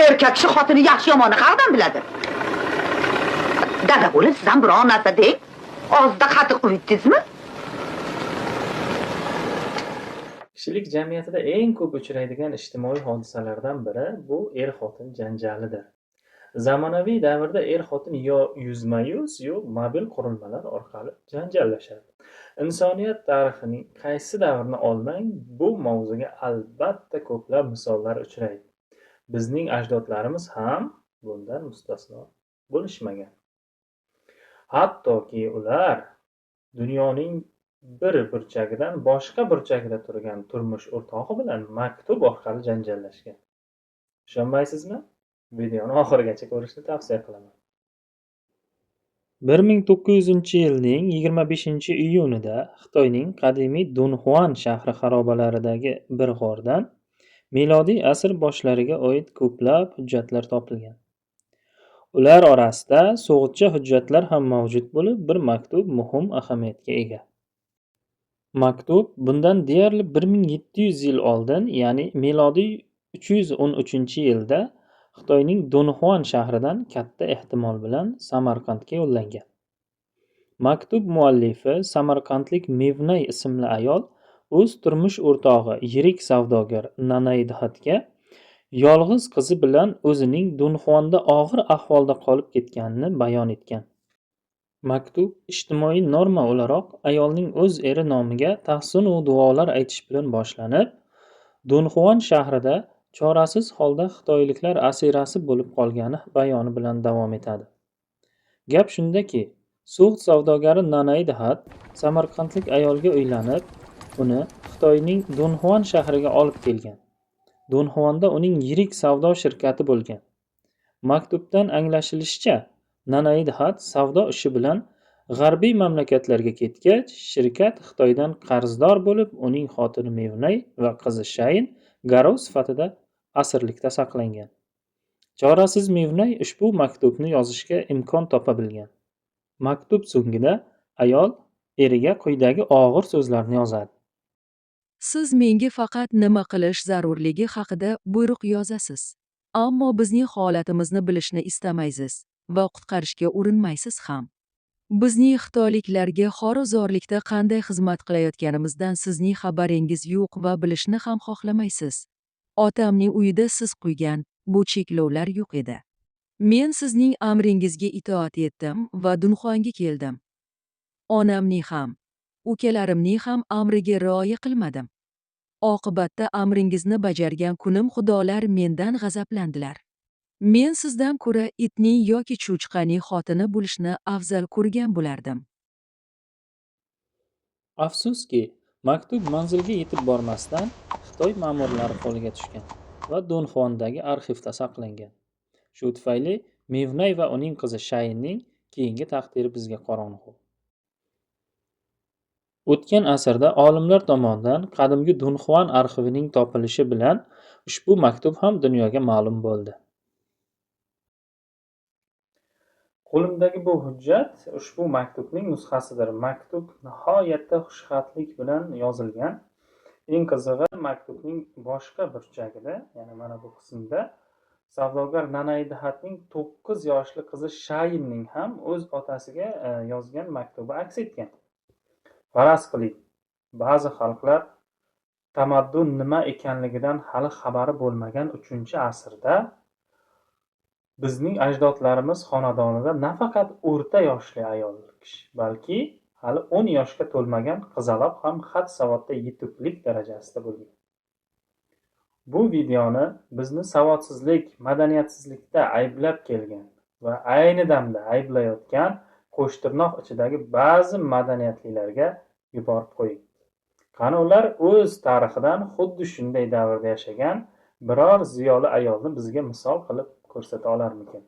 Erkak kishi xotini yaxshi yomonni qayerdan biladi? Dada bo'lib siz ham biron narsa deng. Og'zida qatiq uyutdingizmi? Kishilik jamiyatida eng ko'p uchraydigan ijtimoiy hodisalardan biri bu er-xotin janjalidir. Zamonaviy davrda er-xotin yo yuzma-yuz, yo mobil qurilmalar orqali janjallashadi. Insoniyat tarixining qaysi davrini olmang, bu mavzuga albatta ko'plab misollar uchraydi. Bizning ajdodlarimiz ham bundan mustasno bo'lishmagan. Hattoki ular dunyoning bir burchagidan boshqa burchagida turgan turmush o'rtog'i bilan maktub orqali janjallashgan. Ishonmaysizmi? Videoni oxirigacha ko'rishni tavsiya qilaman. 1900-yilning 25-iyunida Xitoyning qadimiy Dunhuan shahri xarobalaridagi bir g'ordan milodiy asr boshlariga oid ko'plab hujjatlar topilgan. Ular orasida so'g'dcha hujjatlar ham mavjud bo'lib, bir maktub muhim ahamiyatga ega. Maktub bundan deyarli 1700 yil oldin, ya'ni milodiy 313-yilda Xitoyning Dunhuan shahridan katta ehtimol bilan Samarqandga yo'llangan. Maktub muallifi samarqandlik Mevnay ismli ayol o'z turmush o'rtog'i yirik savdogar Nanaydhatga yolg'iz qizi bilan o'zining Dunhuanda og'ir ahvolda qolib ketganini bayon etgan. Maktub ijtimoiy norma o'laroq ayolning o'z eri nomiga tahsin u duolar aytish bilan boshlanib, Dunhuan shahrida chorasiz holda xitoyliklar asirasi bo'lib qolgani bayoni bilan davom etadi. Gap shundaki, So'g'd savdogari Nanaydhat samarqandlik ayolga uylanib, uni Xitoyning Dunhuan shahriga olib kelgan. Dunhuanda uning yirik savdo shirkati bo'lgan. Maktubdan anglashilishicha, Nanaydhat savdo ishi bilan g'arbiy mamlakatlarga ketgach, shirkat Xitoydan qarzdor bo'lib, uning xotini Mevnay va qizi Shayn garov sifatida asirlikda saqlangan. Chorasiz Mevnay ushbu maktubni yozishga imkon topa bilgan. Maktub so'ngida ayol eriga quyidagi og'ir so'zlarni yozadi. Siz menga faqat nima qilish zarurligi haqida buyruq yozasiz. Ammo bizning holatimizni bilishni istamaysiz va qutqarishga urinmaysiz ham. Bizning xitoyliklarga xoruzorlikda qanday xizmat qilayotganimizdan sizning xabaringiz yo'q va bilishni ham xohlamaysiz. Otamning uyida siz qo'ygan bu cheklovlar yo'q edi. Men sizning amringizga itoat etdim va Dunhuanga keldim. Onamning ham, ukalarimning ham amriga rioya qilmadim. Oqibatda amringizni bajargan kunim xudolar mendan g'azablandilar. Men sizdan ko'ra itning yoki cho'chqaning xotini bo'lishni afzal ko'rgan bo'lardim. Afsuski, maktub manzilga yetib bormasdan Xitoy ma'murlari qo'liga tushgan va Dunhuandagi arxivda saqlangan. Shu tufayli Mevnay va uning qizi Shaynning keyingi taqdiri bizga qorong'u. O'tgan asrda olimlar tomonidan qadimgi Dunhuan arxivining topilishi bilan ushbu maktub ham dunyoga ma'lum bo'ldi. Qo'limdagi bu hujjat ushbu maktubning nusxasidir. Maktub nihoyatda xushxatlik bilan yozilgan. Eng qizig'i, maktubning boshqa burchagida, ya'ni mana bu qismda savdogar Nanaydhatning 9 yoshli qizi Shaynning ham o'z otasiga yozgan maktubi aks etgan. Faraz qiling, ba'zi xalqlar tamaddun nima ekanligidan hali xabari bo'lmagan 3-asrda bizning ajdodlarimiz xonadonida nafaqat o'rta yoshli ayol kishi, balki hali 10 yoshga to'lmagan qizaloq ham xat-savodda yetuklik darajasida bo'lgan. Bu videoni bizni savodsizlik, madaniyatsizlikda ayblab kelgan va ayni damda ayblayotgan qo'shtirnoq ichidagi ba'zi madaniyatlilarga yuborib qo'ying. Qani ular o'z tarixidan xuddi shunday davrda yashagan biror ziyoli ayolni bizga misol qilib ko'rsata olarmikin?